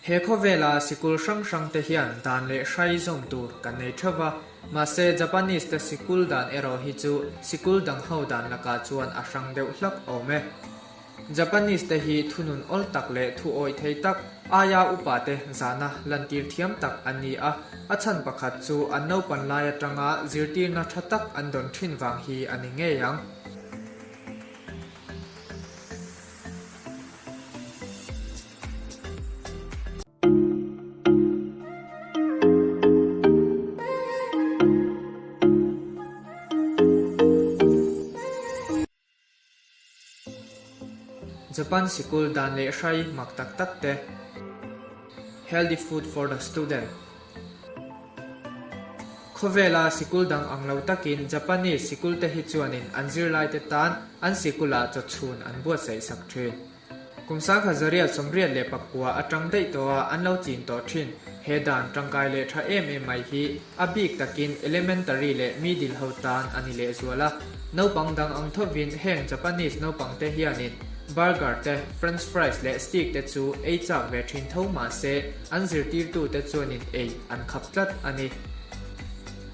He khawvela sikul hrang hrang te hian dan leh hrai zawm tur kan nei theuh va, mahse Japanese te sikul dan erawh hi chu sikul dang ho dan lakah chuan a hrang deuh hlak awm e. Japanese te hi thunun awl tak leh thu awih thei tak, aia upa te zahna lantir thiam tak an ni a, a chhan pakhat chu an naupan lai atanga zirtirna tha tak an dawn thin vang hi a ni ngei ang. Japan sikul dan leh hrai mak tak tak te, Healthy food for the student. Khawvela sikul dang ang lo takin Japanese sikul te hi chuanin an zirlaite tan an sikulah chawchhun an buatsaih sak thin. Kum sangkhat zariat 89 atang daih tawha an lo chin tawh thin. He dan tangkai leh tha em em mai hi a bik takin elementary leh middle ho tan a ni lehzual a. Naupang dang ang thovin heng Japanese naupang te hianin burger te, french fries leh steak te chu ei chak ve thin tho mah se an zirtirtute chuanin ei an khap tlat a ni.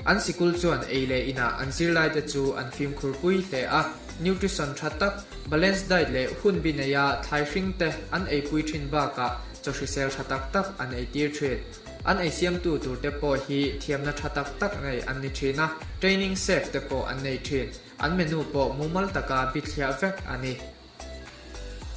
An sikul chuan ei leh inah an zirlaite chu an fimkhur pui hle a, nutrition tha tak, balanced diet leh hun bi neia thlai hring te an eipui thin bakah chaw hrisel tha tak tak an eitir thin. An eisiamtu tur te pawh hi thiamna tha tak tak nei an ni thin a, training chef te pawh an nei thin. An menu pawh mumal taka bithliah vek a ni.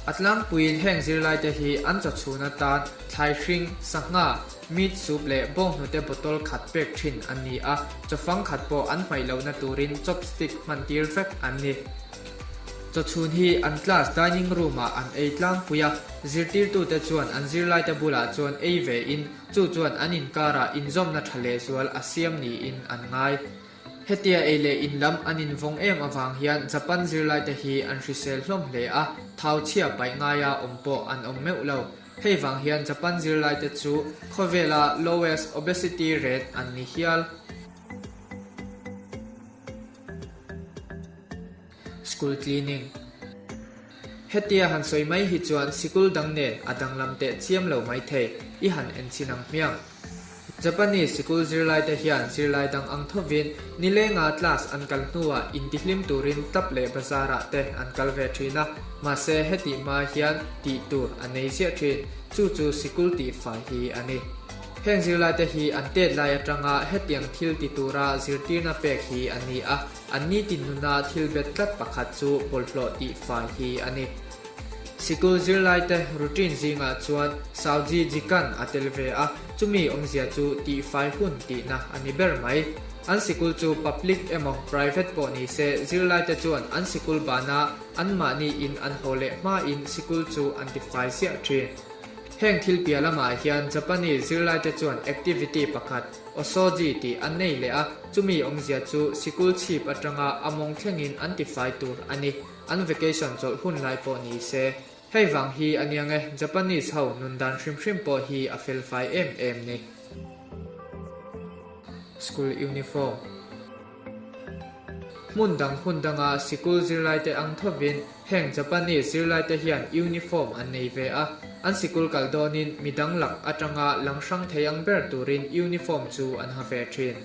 A tlangpuiin heng zirlaite hi an chawchhun atan thlai hring, sangha, meat soup leh bawnghnute bottle khat pek thin an ni a, chawfang khat pawh an hmaih lohna turin chopstick hman tir vek an ni. Chawchhun hi an class dining room ah an ei tlangpui a, zirtirtute chuan an zirlaite bulah chuan ei ve in chu chuan an inkarah inzawmna tha lehzual a siam niin an ngai. Hetia ei leh in lam an invawng em avang hian Japan zirlaite hi an hrisel hlawm hle a, thau chhia paih ngaia awm pawh an awm meuh lo. Hei vang hian Japan zirlaite chu khawvela lowest obesity rate an ni hial. School cleaning. Hetia han sawi mai hi chuan sikul dang nen a danglam teh chiam lo mai thei, i han en chin ang hmiang. Japanese sikul zirlaite hian zirlai dang ang thovin nilenga class an kal hnuah intihlim turin club leh bazar ah te an kal ve thin a, mahse hetih hma hian tih tur a nei ziah thin, chu chu sikul tihfai hi a ni. Heng zirlaite hi an tet lai atanga hetiang thil ti tura zirtirna pek hi a ni a, an nitin nuna thil bet tlat pakhat chu bawlhhlawh tihfai hi a ni. Sikul zirlaite routine zingah chuan Saoji Jikan a tel ve a, chumi awmzia chu tihfai hun tihna a ni ber mai. An sikul chu public emaw private pawh ni se zirlaite chuan an sikul bana anmahni in an haw leh hmain sikul chu an tifai ziah thin. Heng thil piah lamah hian Japanese zirlaite chuan activity pakhat, Osoji tih an nei leh a, chumi awmzia chu sikul chhip atanga a mawng thlengin an tifai tur a ni. An vacation chawlh hun lai pawh ni se, hei vang hi a niang e, Japanese ho nun dan hrim hrim pawh hi a fel fai em em ni. School uniform. Hmun dang hun danga sikul zirlaite ang thovin heng Japanese zirlaite hian uniform an nei ve a, an sikul kal dawnin midang lak atanga lang hrang thei ang ber turin uniform chu an ha ve thin.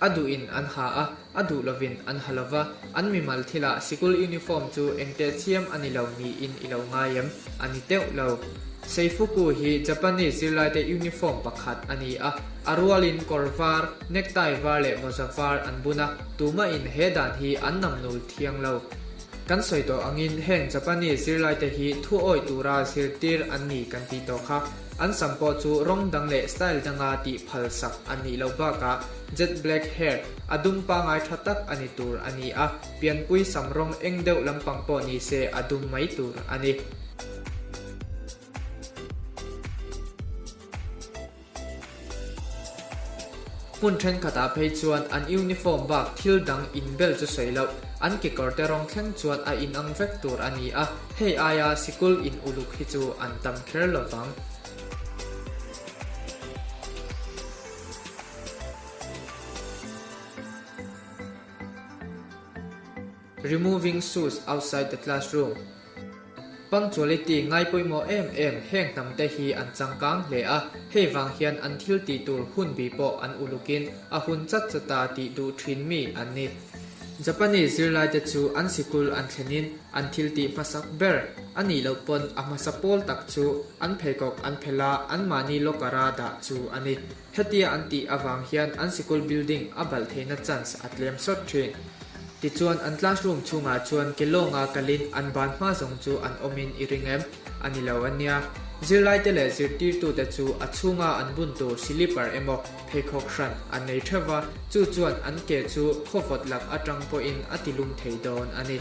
A duhin an ha a, a duh lovin an ha lova, an mimal thilah sikul uniform chu engteh chiam a ni lo niin i lo ngai em? A ni teuh lo. Seifuku hi Japanese zirlaite uniform pakhat a ni a, a rualin kawr var, necktie var leh mawza var an bun a, tumahin he dan hi an namnul thiang lo. Kan sawi tawh angin heng Japanese zirlaite hi thu awih tura zirtir an ni kan tih tawh kha. An sam pawh chu rawng dang leh style danga tih phal sak an nih loh bakah jet black hair, a dum pangai tha tak a ni tur a ni a, pianpui sam rawng eng deuh lampang pawh ni se a dum mai tur a ni. Hmun thenkhatah phei chuan an uniform bak thil dang inbel chu sawi loh, an kekawrte rawng thleng chuan a inang vek tur a ni a, hei aia sikul in uluk hi chu an tam kher lo vang. Removing shoes outside the classroom. Punctuality ngai pawimawh em em heng hnamte hi an changkang hle a, hei vang hian an thil tih tur hunbi pawh an ulukin a hun chat chata tih duh thin mi an ni. Japanese zirlaite chu an sikul an thlenin an thil tih hmasak ber a nih loh pawn a hmasa pawl tak chu an pheikhawk an phelh a, anmahni locker-a dah chu a ni. Hetia an tih avang hian an sikul building a balh theihna chance a tlem sawt thin. Tichuan an classroom chhungah chuan ke lawnga kalin an ban hma zawng chu an awmin i ring em? A ni lo a nia. Zirlaite leh zirtirtute chu a chhunga an bun tur silipar emaw pheikhawk hran an nei theuh va, chu chuan an ke chu khawvawt lak atang pawhin a tilum thei dawn a ni.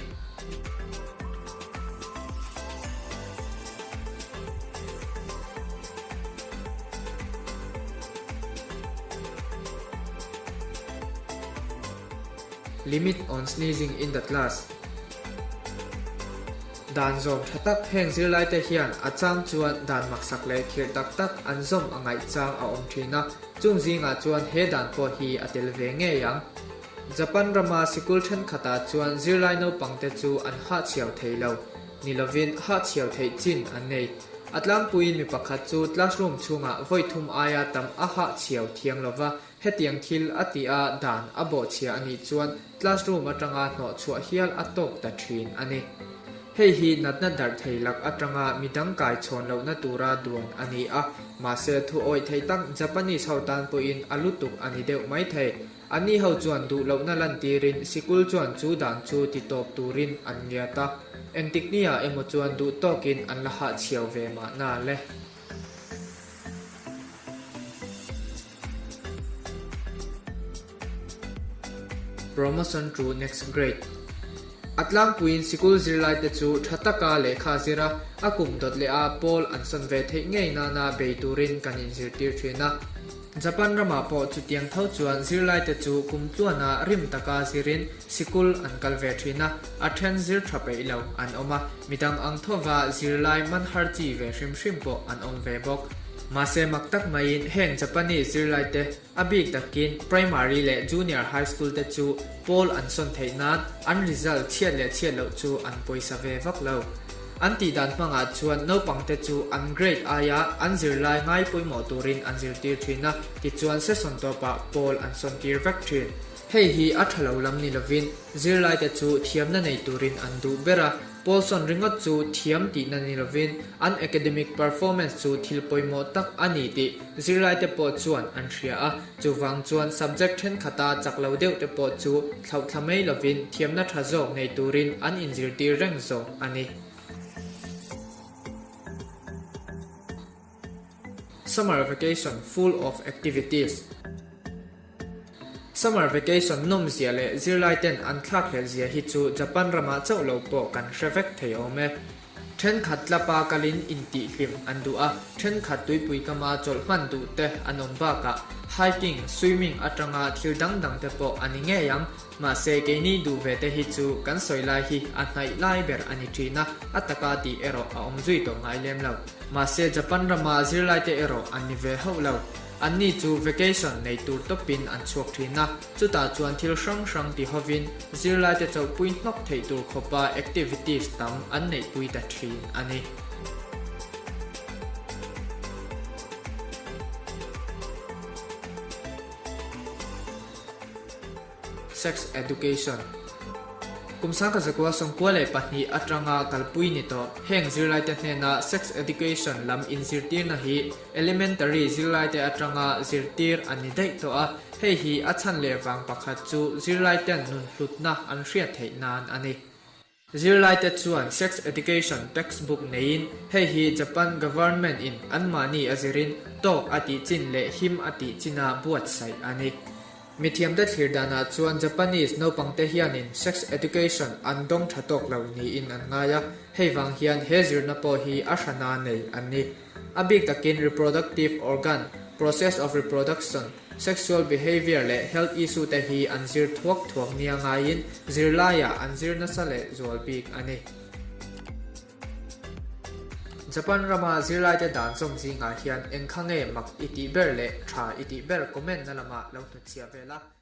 Limit on sneezing in the class Dan zawm tha tak heng zirlaite hian a chang chuan dan maksak leh khirh tak tak an zawm a ngaih chang a awm thin a, chung zingah chuan he dan pawh hi a tel ve ngei ang. Japan rama sikul thenkhatah chuan zirlai naupangte chu an hahchhiau thei lo. Ni lovin hahchhiau theih chin an nei. A tlangpuiin mi pakhat chu classroom chhungah vawi thum aia tam a hahchhiau thiang lova, hetiang thil a tih a dan a bawhchhia a nih chuan classroom atanga hnawhchhuah hial a tawk ta thin a ni. Hei hi natna darh thei lak atanga midang kai chhawn lohna tura duan a ni a, mahse thu awih thei tak Japanese ho tan pawhin a lutuk a ni deuh mai thei. Anni ho chuan duh lohna lantirin sikul chuan chu dan chu ti tawp turin an ngiat a, engtik nia emaw chuan duh tawkin an la hahchhiau ve mahna le. Promotion to next grade A tlangpuiin sikul zirlaite chu tha taka lehkha zir a, a kum dawt leh a pawl an sawn ve theih ngei nana bei turin kan inzirtir thin a. Japan ramah pawh chutiang tho chuan zirlaite chu kum tluana rim taka zirin sikul an kal ve thin a, a then zir tha peih lo an awm a, midang ang thova zirlai man har chi ve hrim hrim pawh an awm ve bawk. Mahse mak tak maiin heng Japanese zirlaite a bik takin primary leh junior high school te chu pawl an sawn theih nan an result chhiat leh chhiat loh chu an pawisa ve vak lo. An tih dan hmangah chuan naupangte chu an grade aia an zirlai ngai pawimawh turin an zirtir thin a, tichuan session tawpah pawl an sawntir vek thin. Hei hi a tha lo lam ni lovin zirlaite chu thiamna nei turin an duh ber a, pawl sawn ringawt chu thiam tihna ni lovin an academic performance chu thil pawimawh tak a ni tih zirlaite pawh chuan an hria a, chuvang chuan subject thenkhat a chak lo deuhte pawh chu thlauhthla mai lovin thiamna tha zawk nei turin an inzirtir reng zawk a ni. Summer vacation full of activities Summer vacation nawmzia leh zirlaiten an thlakhlelh zia hi chu Japan ramah chauh lo pawh kan hre vek thei awm e. Thenkhat tlapa kalin intihhlim an duh a, thenkhat tuipui kama chawlh hman duh te an awm bakah hiking, swimming atanga thil dang dang te pawh a ni ngei ang. Mahse keini duh ve te hi chu kan sawi lai hi a hnaih lai ber a ni thin a, a taka tih erawh a awm zui tawh ngai lem lo. Mahse Japan rama zirlaite erawh an ni ve hauh lo. Anni chu vacation nei tur tawpin an chhuak thin a, chutah chuan thil hrang hrang ti hovin zirlaite chauhpui hnawk theih tur khawpa activities tam an neihpui ta thin a ni. Sex Education Kum 1994 atanga kalpui ni tawh heng zirlaite hnena Sex Education lam inzirtirna hi Elementary zirlaite atanga zirtir a ni daih tawh a, hei hi a chhan leh vang pakhat chu zirlaiten nun hlutna an hriat theih nan a ni. Zirlaite chuan Sex Education textbook neiin hei hi Japan government in anmahni a zirin tawk a tih chin leh him a tih china buatsaih a ni. Mithiamte thlir danah chuan Japanese naupangte hianin sex education an dawng tha tawk lo niin an ngai a, hei vang hian he zirna pawh hi a hrana nei an ni. A bik takin reproductive organ, process of reproduction, sexual behavior leh health issue te hi an zir thuak thuak nia ngaiin zirlaiah an zir nasa leh zual bik a ni. Japan rama zirlaite dan zawm zingah hian engkha nge mak i tih ber leh tha i tih ber comment na lamah lo hnutchhiah vel a.